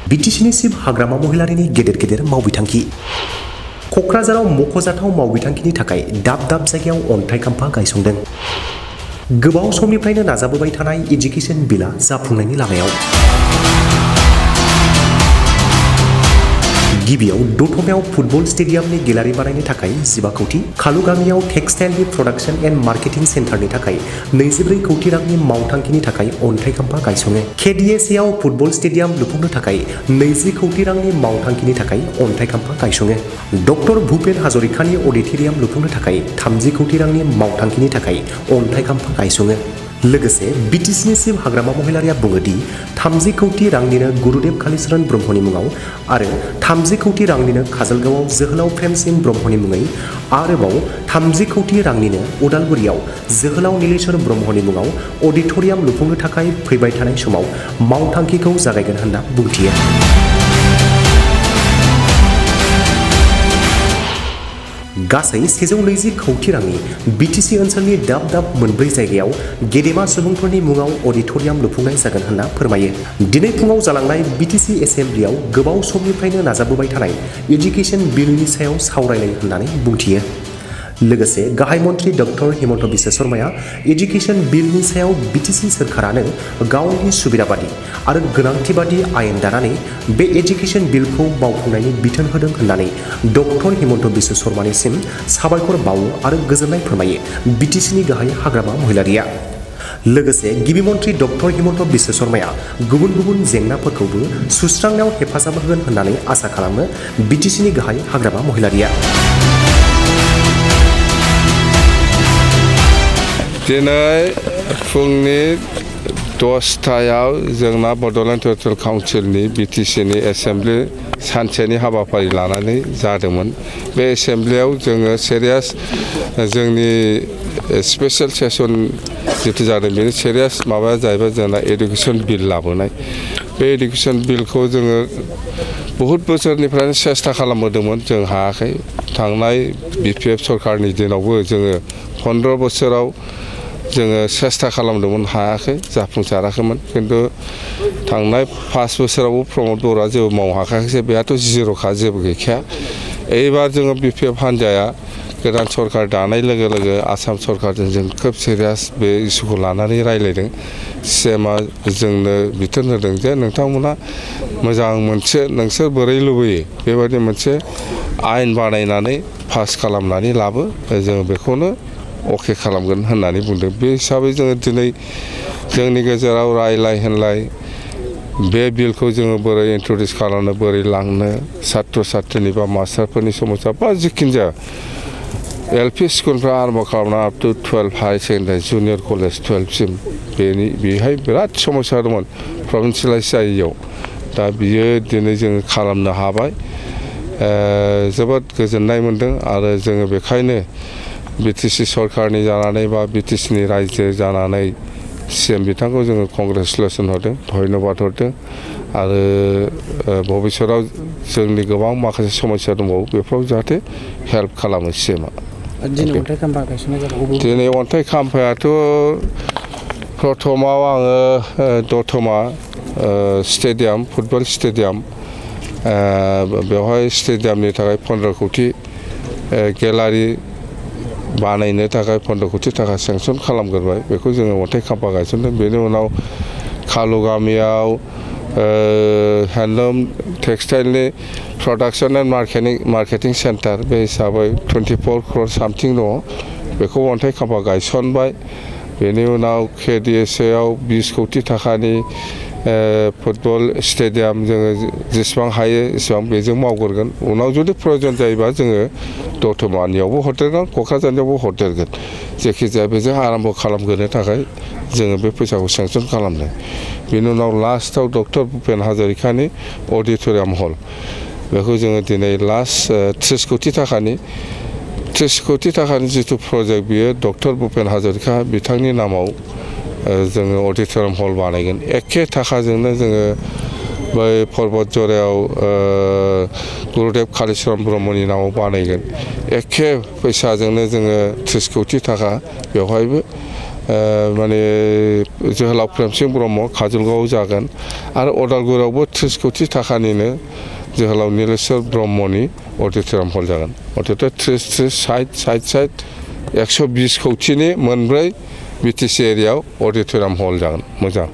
BTCनि सिब हाग्रामा महिलारिनि गेदेर मावबिथांखि क'क्राझाराव मख'जाथाव मावबिथांखिनि थाखाय दाब दाब जायगायाव अन्थाइ खाम्फा गायसंदों। गोबाव समनिफ्रायनो नाजाबोबाय थानाय एजुकेशन बिलआ जाफुंनायनि लामायाव। गिबियाव दतमायाव फुटबल स्टेडियामनि गेलारि बानायनो थाखाय 15 कौटि, कालुगामियाव टेक्सटाइलनि प्रडाक्शन एन्ड मार्केटिं सेन्टारनि थाखाय 24 कौटि रांनि मावथांखिनि थाखाय अन्थाइ खाम्फा गायसङो। KDSAआव फुटबल स्टेडियाम लुफुंनो थाखाय 20 कौटि रांनि मावथांखिनि थाखाय अन्थाइ खाम्फा गायसङो। डक्टर भुपेन हाजरिकानि अडिटोरियाम लुफुंनो थाखाय 30 कौटि रांनि मावथांखिनि थाखाय अन्थाइ खाम्फा गायसङो। लोगोसे BTCनि सिब हाग्रामा महिलारिया बुङो दि 30 कौटि रांनिनो गुरुदेव कालीचरण ब्रह्मनि मुङाव आरो 30 कौटि रांनिनो काजलगावआव जोहोलाव प्रेमसिंह ब्रह्मनि मुङै आरोबाव 30 कौटि रांनिनो उदालगुरियाव जोहोलाव नीलेश्वर ब्रह्मनि मुङाव अडिटोरियाम लुफुंनो थाखाय फैबाय थानाय समाव मावथांखिखौ जागायगोन होनना बुंथियो। गासै 120 कौटि रांनि BTC ओनसोलनि दाब दाब 4 जायगायाव गेदेमा सुबुंफोरनि मुङाव अडिटोरियाम लुफुंनाय जागोन होनना फोरमायो। दिनै फुङाव जालांनाय BTC एसेम्ब्लियाव गोबाव समनिफ्रायनो नाजाबोबाय थानाय एजुकेशन बिलनि सायाव सावरायलायो होननानै बुंथियो। लोगोसे गाहाय मन्त्रि डक्टर हिमन्त बिश्व शर्माया एजुकेशन बिलनि सायाव BTC सोरखारानो गावनि सुबिदा बादि आरो गोनांथि बादि आयेन दानानै बे एजुकेशन बिलखौ मावफुंनायनि बिथोन होदों होननानै डक्टर हिमन्त बिश्व शर्मानिसिम साबायखर बावो आरो गोजोननाय फोरमायो BTCनि गाहाय हाग्रामा महिलारिया। लोगोसे गिबि मन्त्रि डक्टर हिमन्त बिश्व शर्माया गुबुन जेंनाफोरखौबो सुस्रांनायाव हेफाजाब होगोन होननानै आसा खालामो BTCनि गाहाय हाग्रामा महिलारिया। दिनै फुंनि 10टायाव जोंना बड'लेण्ड टेरिटरियेल काउन्सिलनि BTCनि एसेम्ब्लि सानसेनि हाबाफारि लानानै जादोंमोन। बे एसेम्ब्लियाव जोङो सिरियास जोंनि स्पेशल सेसन जितु जादों बेनि सिरियास माबाया जाहैबाय जोंना एडुकेशन बिल लाबोनाय। बे एडुकेशन बिलखौ जोङो बहुद बोसोरनिफ्रायनो सेस्था खालामबोदोंमोन, जों हायाखै। थांनाय BPF सरकारनि दिनावबो जोङो 15 बोसोराव जोङो सेस्था खालामदोंमोन, हायाखै, जाफुंसाराखैमोन। खिन्थु थांनाय 5 बोसोरावबो प्रमद बर'आ जेबो मावहाखायाखै, बेहाथ' जिर'खा, जेबो गैखाया। एबार जोङो BPF हान्जाया गोदान सरकार दानाय लोगो लोगो आसाम सरकारजों जों खोब सिरियास बे इस्युखौ लानानै रायज्लायदों। CMआ जोंनो बिथोन होदों जे नोंथांमोना मोजां मोनसे नोंसोर बोरै लुबैयो बेबायदि मोनसे आयेन बानायनानै पास खालामनानै लाबो, जों बेखौनो अके खालामगोन होननानै बुंदों। बे हिसाबै जोङो दिनै जोंनि गेजेराव रायलाय होनलाय बे बिलखौ जोङो बोरै इन्ट्रडिउस खालामनो, बोरै लांनो, सात्र सात्रिनि बा मास्टारफोरनि समस्या बा जिखुनु जाया LP स्कुलफ्रा आरम्भ खालामना up to 12 higher secondary junior college 12सिम बेहाय बिराद समस्या दंमोन प्रभिन्सियेलाइज जायैयाव। दा बियो दिनै जोङो खालामनो हाबाय, जोबोद गोजोननाय मोन्दों। आरो जोङो बेखायनो BTC सरकारनि जानानै बा BTCनि रायजो जानानै CM बिथांखौ जोङो कंग्रेचुलेसन हरदों, धन्यबाद हरदों। आरो भबिष्यताव जोंनि गोबां माखासे समस्या दंबावो, बेफोराव जाहाथे हेल्प खालामो CMआ। दिनै अन्थाइ खाम्फायाथ' प्रथमाव आङो दतमा स्टेडियाम, फुटबल स्टेडियाम, बेवहाय स्टेडियामनि थाखाय 15 कौटि, गेलारि बानायनो थाखाय 15 कौटि थाखा सेंसन खालामग्रोबाय, बेखौ जोङो अन्थाइ खाम्फा गायसनदों। बेनि उनाव कालुगामियाव हेन्डलुम टेक्सटाइलनि प्रडाक्शन एन्ड मार्केटिं सेन्टार, बे हिसाबै 24 crore सामथिं दङ, बेखौ अन्थाइ खाम्फा गायसनबाय। बेनि उनाव KDSAआव 20 कौटि थाखानि फुटबल स्टेडियाम जोङो जेसेबां हायो एसेबां बेजों मावग्रोगोन। उनाव जुदि प्रयजन जायोबा जोङो दतमानियावबो हरदेरगोन, क'क्राझारनियावबो हरदेरगोन। जायखिजाया बेजों आराम्भ खालामग्रोनो थाखाय जोङो बे फैसाखौ सेंसन खालामदों। बेनि उनाव लास्टआव डक्टर भुपेन हाजरिकानि अडिटोरियाम हल, बेखौ जोङो दिनै लास्ट 30 कौटि थाखानि जिथु प्रजेक्ट, बियो डक्टर भुपेन हाजरिका बिथांनि नामाव जोङो अडिटोरियाम हल बानायगोन। एखे थाखाजोंनो जोङो बै पर्बत जरायाव गुरुदेव कालीचरण ब्रह्मनि नामाव बानायगोन। एखे फैसाजोंनो जोङो 30 कौटि थाखा बेवहायबो माने जोहोलाव प्रेमसिं ब्रह्म काजलगावआव जागोन आरो अदालगुरियावबो 30 कोटि थाखानिनो जोहोलाव नीलेश्वर ब्रह्मनि अडिट'रियाम हल जागोन अर्थात 30 60 120 कोटिनि मोनब्रै BTC एरियायाव अडिट'रियाम हल जागोन मोजां